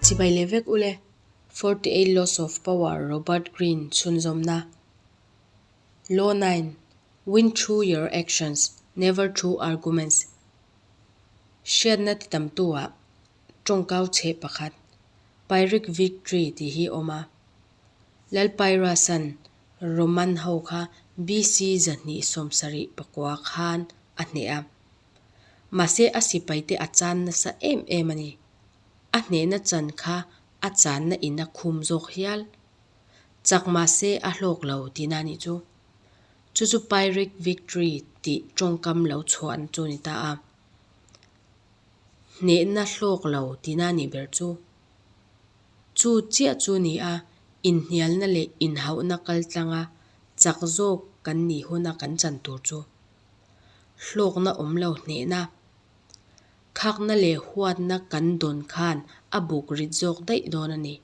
Chibai leh vek ule, 48 Laws of Power Robert Greene chhunzawmna. Law 9, Win through your actions, never through arguments. Hriatna ti tamtu ah tawngkau chheh pakhat, Pyrrhic victory tih hi awm a. Lal Pyrrhus-a'n Roman ho kha BC 274 khan a hneh a. Mahse a sipaite a chan nasa em em a ni. A hnehna chan kha a channa in a khum zawk hial. Chak mahse a hlawk lo tihna a nih chu. Chu chu Pyrrhic victory tih tawngkam lo chhuahna chu a ni ta a. Hnehna hlawk lo tihna a nih ber chu. Chu chiah chu ni a, inhnialna leh inhauhna kaltlanga chak zawk kan nih huna kan chan tur chu. Hlawkna awm lo hnehna. Khakna leh huatna kan dawn khan a buk rit zawk daih dawn a ni.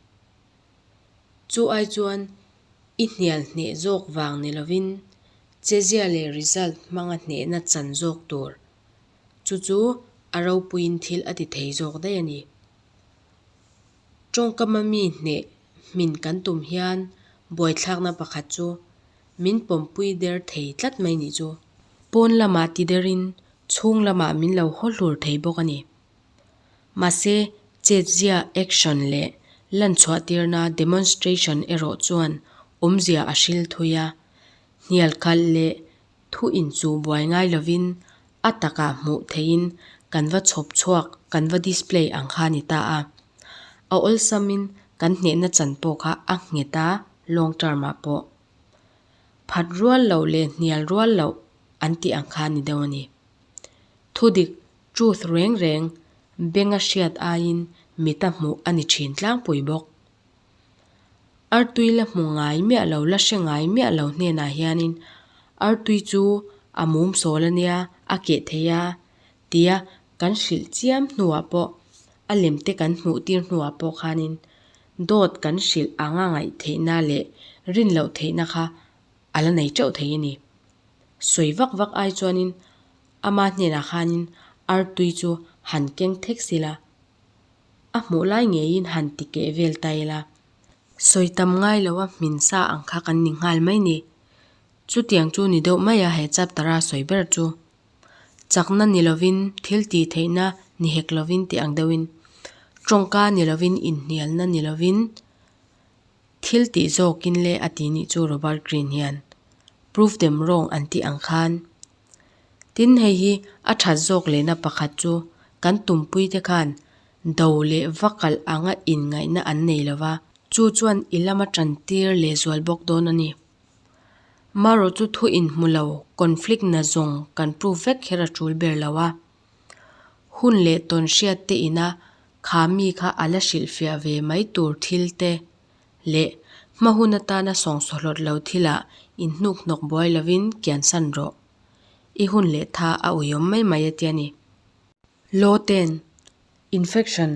Chu ai chuan i hnial hneh zawk vang ni lovin chezia leh result hmanga hnehna chan zawk tur. Chu chu a ropuiin thil a ti thei zawk daih a ni. Tawngkama mi hneh hmin kan tum hian buaithlakna pakhat chu min pawmpui der thei tlat mai nih chu. Pawn lamah ti derin chhung lamah min lo haw hlur thei bawk a ni. Mahse, chetzia, action, leh lanchhuahtirna, demonstration, erawh chuan awmzia a hril thui a, hnialkhalh leh Thu inchuh buai ngai lovin a takah hmuh theihin kan va chhawp chhuak, kan va display ang kha a ni ta a. A awlsamin kan hnehna chan pawh kha a nghet a, long term ah pawh. Phat rual loh leh hnial rual loh an tih ang kha a ni deuh a ni. Thudik, truth, reng reng benga hriat aiin mita hmuh a ni thin tlangpui bawk. Artui la hmu ngai miah lo, la hre ngai miah lo hnenah hianin artui chu a mum sawl a nia, a keh thei a tia kan hrilh chiam hnuah pawh a lem te kan hmuh tir hnuah pawh khanin dawt kan hrilh anga ngaih theihna leh rin loh theihna kha a la nei teuh thei a ni. Sawi vak vak ai chuanin ama hnenah khanin artui chu han keng thek sila. A hmuh lai ngeiin han ti keh vel ta ila. Sawi tam ngai lo a hmin sa ang kha kan ni nghal mai ni. Chutiang chu ni deuh mai a he chapter a sawi ber chu. Chakna ni lovin thil tih theihna ni hek lovin tih ang deuhin, tawngka ni lovin inhnialna ni lovin thil tih zawkin le a ti nih chu Robert Greene hian. Prove them wrong an tih ang khan. Tin, hei hi a that zawk lehna pakhat chu kan tumpuite khan do leh va kalh anga inngaihna an nei lo va. Chu chuan i lama tantir lehzual bawk dawn a ni. Marawh chu thu inhmu lo, conflict na zawng kan prove vek kher a tul ber lo a. Hun leh tawn hriat te ina kha mi kha a la hrilhfiah ve mai tur thil te leh hma hun atana sawngsawhlawt lo thilah inhnuk hnawk buai lovin kiansan rawh. I hun leh tha a uiawm mai mai a tia ni. Law ten, Infection,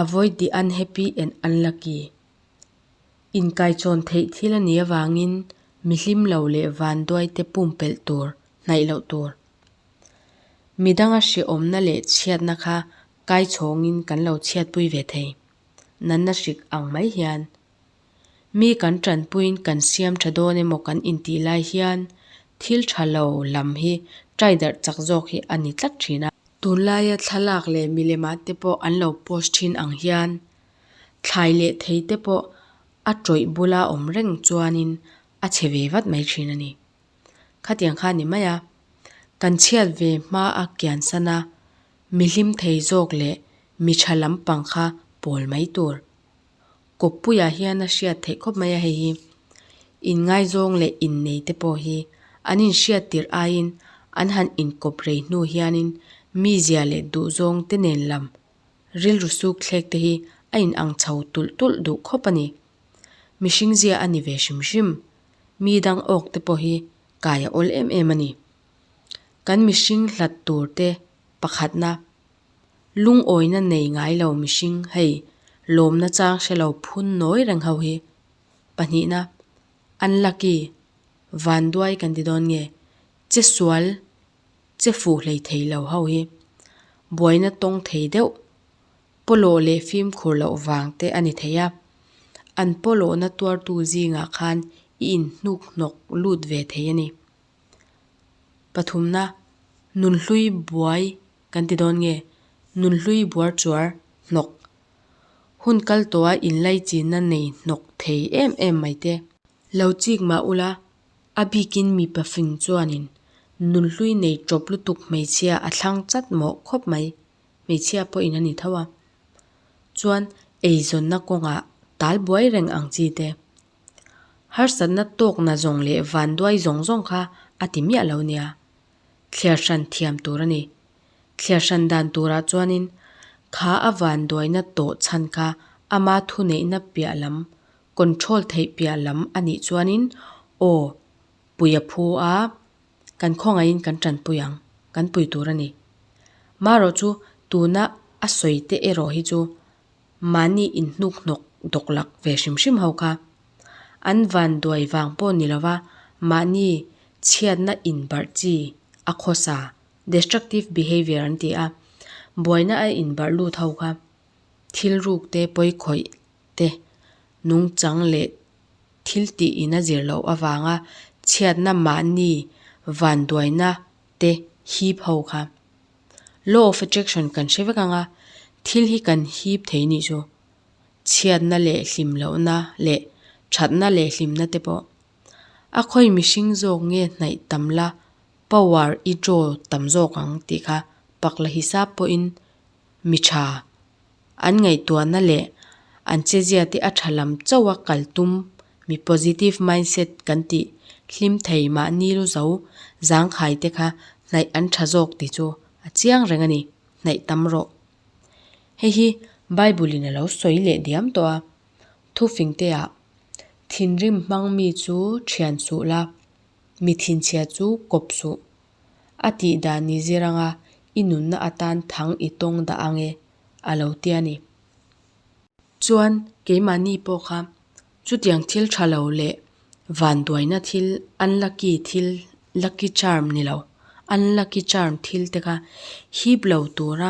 Avoid the unhappy and unlucky. Inkaichawn theih thil a nih avangin mi hlim lo leh vanduai te pumpelh tur, hnaih loh tur. Midanga hrehawmna leh chhiatna kha kaichhawngin kan lo chhiatpui ve thei. Natna hrik ang mai hian. Mi kan tanpuiin kan siam tha dawn emaw kan intih lai hian thil tha lo lam hi try darh chak zawk hi a ni tlat thin a. Tunlaia thlalak leh milemah te pawh an lo post thin ang hian thlai leh thei te pawh a tawih bula awm reng chuanin a chhe ve vat mai thin a ni. Khatiang kha a ni mai a, kan chhiat ve hma a kian san a, mi hlim thei zawk leh mi tha lampang kha pawl mai tur. Kawppuiah hian a hriat theih khawp mai a hei hi. Inngaizawng leh innei te pawh hi an inhriat tirh aiin an han inkawp rei hnu hianin mizia leh duhzawng te nen lam rilru suk thlek te hi a inang chho tulh tulh duh khawp a ni. Mihring zia a ni ve hrim hrim. Mi dang awk te pawh hi kai a awl em em a ni. Kan mihring hlat tur te pakhatna Lungawina nei ngai lo mihring hei lawmna chang hre lo phun nawi reng ho hi. Pahnihna, Unlucky, vanduai kan ti dawn nge, che sual, che fuh hlei thei lo ho hi. Buaina tawng thei deuh. Pawlawh leh fimkhur loh vang te a ni thei a. An pawlawhna tuartu zingah khan i inhnuk hnawk lut ve thei a ni. Pathumna, Nunhlui buai kan ti dawn nge? Nunhlui buar chuar hnawk. Hun kal tawha inlaichinna nei hnawk thei em em mai te. Lo chik mah ula, a bikin mipa fing chuanin nunhlui nei tawp lutuk hmeichhia a thlang chat mawh khawp mai. Hmeichhia pawhin a ni tho a. Chuan eizawnna kawngah tal buai reng ang chi te. Harsatna tawkna zawng leh vanduai zawng zawng kha a ti miah lo nia. Thliar hran thiam tur a ni. Thliar hran dan turah chuanin kha a vanduaina tawh chhan kha ama thuneihna piah lam, control theih piah lam a nih chuanin aw pui a phu a, kan khawngaihin kan tanpui ang, kan pui tur a ni. Marawh chu tuna a sawi te erawh hi chu Mahni inhnuk hnawk dawk lak ve hrim hrim ho kha. An van duai vang pawh ni lova mahni chhiatna inbarh chi a khawsa, destructive behaviour an ti a, buaina a inbarh lut ho kha. Thil ruk te, pawikhawih te, nungchang leh thil tih in a zir loh avanga chhiatna mahni van duaina te hip ho kha. Law of attraction kan hre vek ang a, thil hi kan hip thei nih chu. Chhiatna leh hlim lohna leh thatna leh hlimna te pawh. A khawi mihring zawk nge hnaih tam la power i draw tam zawk ang tih kha pakla hisap pawhin mi tha An ngaihtuahna leh an chezia te a tha lam chauh a kal tum mi positive mindset kan tih hlim thei mahni lu zo zangkhai te kha hnaih an tha zawk tih chu a chiang reng a ni, hnaih tam rawh. Hei hi Bible in a lo sawi leh diam tawh a, thufing te ah thinrim hmang mi chu thian suh la, mi thinchhia chu kawp suh. A tih dan ni zir anga i nunna atan thang i tawng dah ang e, a lo ti a ni. Chuan keimahni pawh kha chutiang thil tha lo leh vanduaina thil unlucky thil lucky charm ni lo unlucky charm thil te kha hip lo tura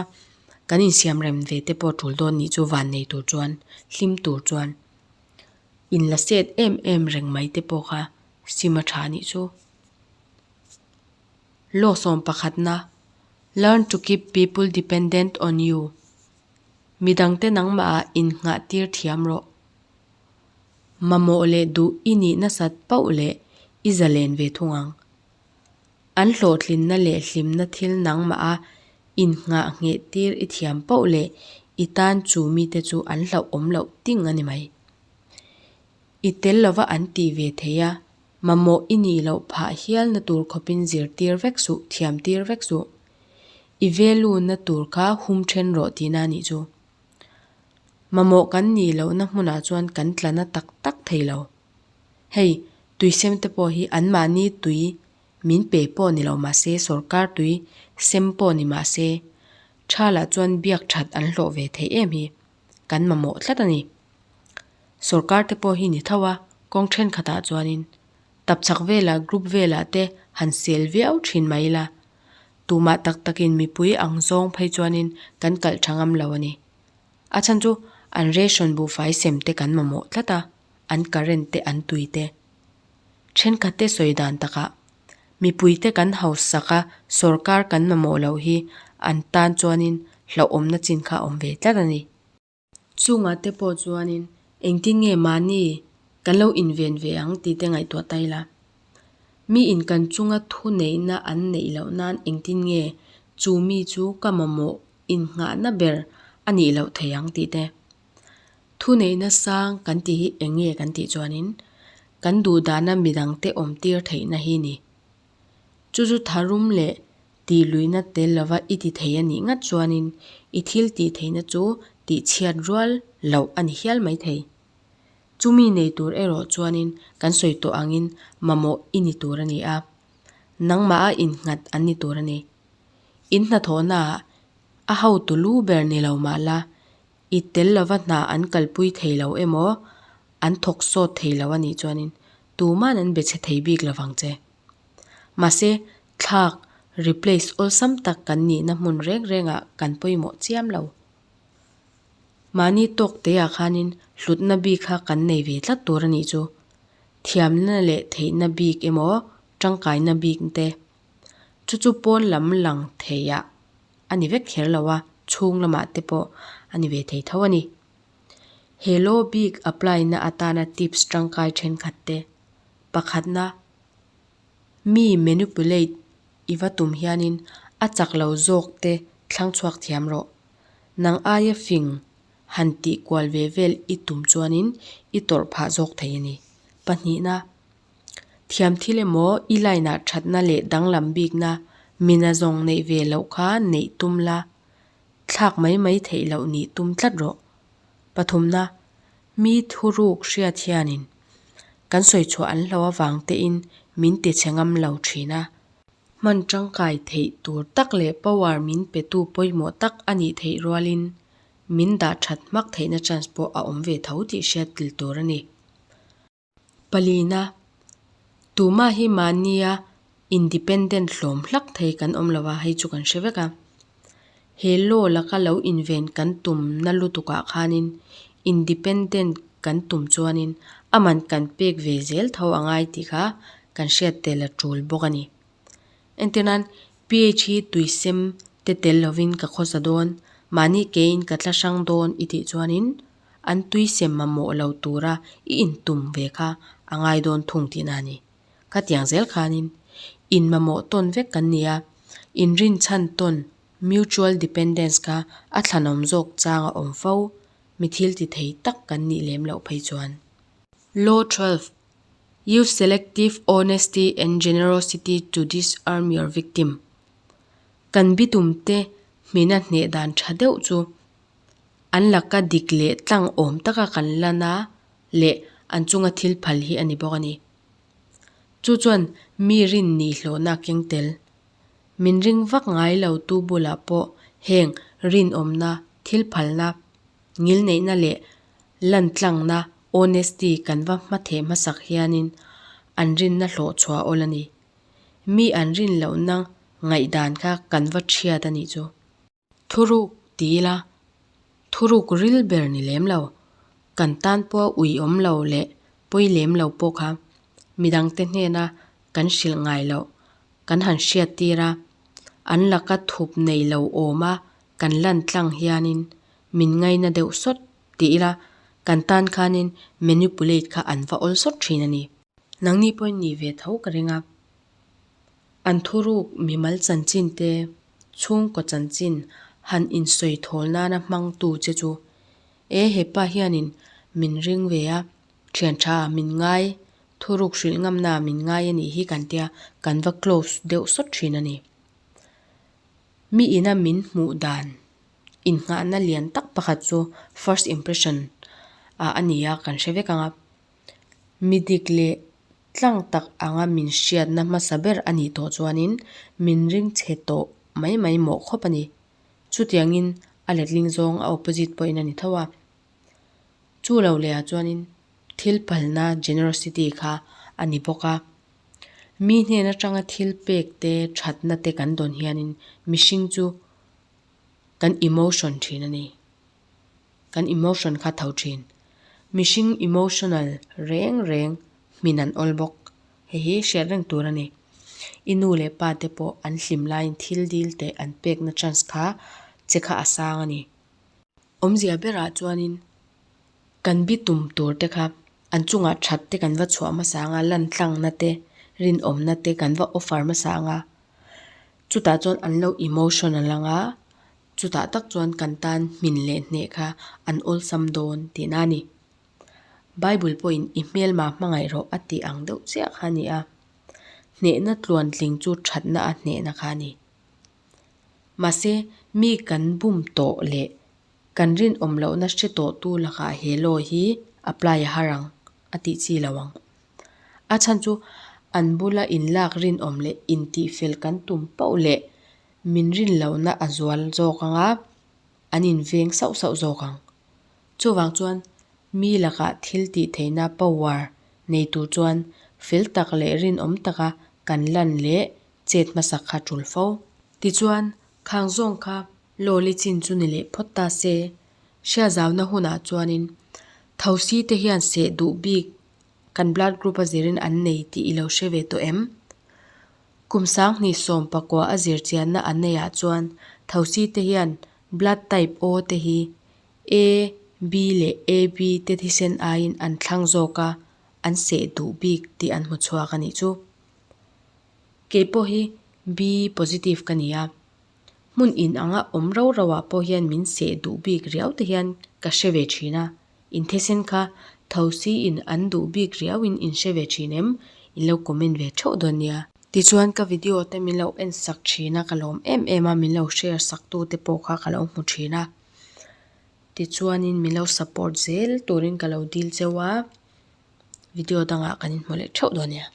kan insiam rem ve te pawh tul dawn nih chu van nei tur chuan hlim tur chuan inla set em em reng mai te pawh kha sim a tha nih chu. Law sawm pakhatna, Learn to keep people dependent on you. Midangte nangmahah innghah tir thiam rawh. Mamawh leh duh i nih nasat pauh leh i zalen ve thung ang. An hlawhtlinna leh hlimna thil nangmaha innghah ngheh tir i thiam pauh leh i tan chu mite chu an hlauhawm loh ting a ni mai. I tel lova an tih ve thei a, Mamawh i nih loh phah hialna tur khawpin zirtir vek suh, thiam tir vek suh. I veluna tur kha hum then rawh tihna a nih chu. Mamawh kan nih lohna hmunah chuan kan tlana tak tak thei lo. Hei, tuisem te pawh hi anmahni tui min pe pawh ni lo mahse sorkar tui sem pawh ni mahse tha lah chuan biak that an hlawh ve theih em hi. Kan mamawh tlat a ni. Sorkar te pawh hi ni tho a, kawng thenkhatah chuanin tapchhak velah group velah te han sel viau thin mai ila, tumah tak takin mipui ang zawng phei chuanin kan kalh tha ngam lo a ni. A chhan chu an ration buhfai sem te kan mamawh tlat a, an current te an tui te. Thenkhat te sawi dan takah mipui te kan hausak a sorkar kan mamawh loh hi an tan chuanin hlauhawmna chin kha a awm ve tlat a ni. Chungah te pawh chuanin engtin nge mahni kan lo inven ve ang tih te ngaihtuah ta ila. Miin kan chunga thu neihna an neih loh nan engtin nge chu mi chu ka mamawh innghahna ber a nih loh thei ang tih te. Thu neihna sang kan tih hi eng nge kan tih chuanin kan duhdahna midangte awmtir theihna hi ni. Chu chu tharum leh tih luihna tel lova i ti thei a nih ngat chuanin i thil tih theihna chu tih chhiat rual loh a ni hial mai thei. Chumi nei tur erawh chuanin kan sawi tawh angin mamawh i ni tur a ni a, nangmah a innghat an ni tur a ni. In hnathawhnaah a hotu lu ber ni lo mah la, i tel lova hna an kalpui thei lo emaw an thawk sawt thei lo a nih chuanin tuman an be chhe thei bik lovang che. Mahse, thlak, replace, awlsam tak kan nihna hmun reng rengah kan pawimawh chiam lo. Mahni tawk teah khanin hlutna bik kha kan nei ve tlat tur a nih chu. Thiamna leh theihna bik emaw tangkaina bik te. Chu chu pawn lam lang theiah a ni vek kher lo a, chhung lamah te pawh a ni ve thei tho a ni. He law bik apply na atana tips tangkai thenkhat te. Pakhatna, mi manipulate i va tum hianin a chak lo zawk te thlang chhuak thiam rawh. Nang aia fing han tih kual ve vel i tum chuanin i tawrh phah zawk thei a ni. Pahnihna, thiam thil emaw i line ah thatna leh danglam bikna mina zawng neih ve loh kha neih tum la, thlak mai mai theih loh nih tum tlat rawh. Pathumna, mi thuruk hriat hianin kan sawi chhuah an hlo avang tein min ti chhe ngam lo thin a. Hman tangkai theih tur tak leh power min petu pawimawh tak a nih theih rualin min dah that hmak theihna chance pawh a awm ve tho tih hriat tel tur a ni. Palina, Tumah hi mahnia independent hlawm hlak thei kan awm lo a, hei chu kan hre vek a. He law laka lo inven kan tumna lutukah khanin independent kan tum chuanin a man kan pek ve zel tho a ngai tih kha kan hriat tel a tul bawk a ni. Entirnan, PH hi tuisem te tel lovin ka khawsa dawn, mahni keiin ka tla hrang dawn i tih chuanin an tuisem mamawh lo tura i intum ve kha a ngai dawn thung tihna a ni. Khatiang zel khanin in mamawh tawn vek kan ni a, inrinchhan tawn, mutual dependence, kha a thlanawm zawk chang a awm fo, mi thil ti thei tak kan nih lem loh phei chuan. Law 12, Use selective honesty and generosity to disarm your victim. Kan bitumte hmina hneh dan tha deuh chu an laka dik leh tlang awm taka kan lan a leh an chunga thil phal hi a ni bawk a ni. Chu chuan mi rin nih hlawhna a keng tel. Min ring vak ngai lo tu bulah pawh heng rinawmna, thil phalna, ngilneihna leh lantlangna, honesty, kan va hmatheh hmasak hianin an rinna hlawh chhuah awl a ni. Mi an rin lohna ngaihdan kha kan va thiat a nih chu. Thuruk ti ila, thuruk ril ber ni lem lo, kan tan pawh ui awm lo leh pawi lem lo pawh kha midangte hnena kan hrilh ngai loh kan han hriat tir a, an laka thup nei lo awma kan lan tlang hianin min ngaina deuh sawt ti ila kan tan khanin manipulate kha an va awl sawt thin a ni. Nangni pawhin ni ve tho ka ring a. An thuruk mimal chanchin te, chhungkaw chanchin han insawi thawl nana hmangtu che chu, E hepa hianin min ring ve a, thian tha min ngai, thuruk hrilh ngamna min ngai a nih hi kan tia kan va close deuh sawt thin a ni. Mi ina min hmuh dan innghahna lian tak pakhat chu first impression ah a ni a kan hre vek ang a. Mi dik leh tlang tak anga min hriatna hmasa ber a nih tawh chuanin min ring chhe tawh mai mai mawh khawp a ni. Chutiangin a letling zawng a opposite pawhin a ni tho a. Chu lo lehah chuanin thil phalna generosity kha a ni bawk a. Mi hnen atanga thil pek te thatna te kan dawn hianin mihring chu kan emotion thin a ni. Kan emotion kha tho thin. Mihring emotional reng reng hmin an awl bawk. Hei hi hriat reng tur a ni. I nu leh pa te pawh an hlim laiin thil dil teh an pekna chance kha che kha a sang a ni. Awmzia berah chuanin kan bi tum tur te kha an chungah that te kan va chhuah hmasa anga, lantlangna te, rinawmna te kan va offer hmasa anga, chutah chuan an lo emotional anga, Chutah tak chuan kan tan hmin leh hneh kha an awlsam dawn tihna a ni. Bible pawhin i hmelma hmangaih rawh a tih ang deuh chiah kha a ni a. Hnehna tluantling chu thatna a hnehna kha a ni. Mahse, mi kan bum tawh leh kan rinawm lohna hre tawhtu lakah he law hi apply a har ang a tih chi lo ang. A chhan chu an bula inlak rinawm leh intihfel kan tum pauh leh Min rin lohna a zual zawk ang a, an inveng sauh sauh zawk ang. Chuvang chuan mi lakah thil tih theihna power nei tur chuan fel tak leh rinawm taka kan lan leh chet hmasak kha tul fo. Tichuan, khang zawng kha lawli chin chu ni leh phawt ta se. Hriatzauna hunah chuanin thosi te hian seh duh bik kan blood group a zirin an nei tih i lo hre ve tawh em? Kum sanghnih sawm pakua a zir chianna an neihah chuan thosi te hian blood type O te hi A, B leh AB te thisen aiin an thlang zawk a, an seh duh bik tih an hmu chhuak a nih chu. Kei pawh hi B positive ka ni a, hmun inanga awm ro ro ah pawh hian min seh duh bik riau te hian ka hre ve thin a, in thisen kha thosi in an duh bik riau in in hre ve thin em? In lo comment ve theuh dawn nia. Tichuan ka video te min lo en sak thin a, ka lawm em em a, min lo share sak tu te pawh kha ka lo hmu thin a. Tichuanin min lo support zel turin ka lo dil cheu a, video dangah kan inhmu leh theuh dawn nia.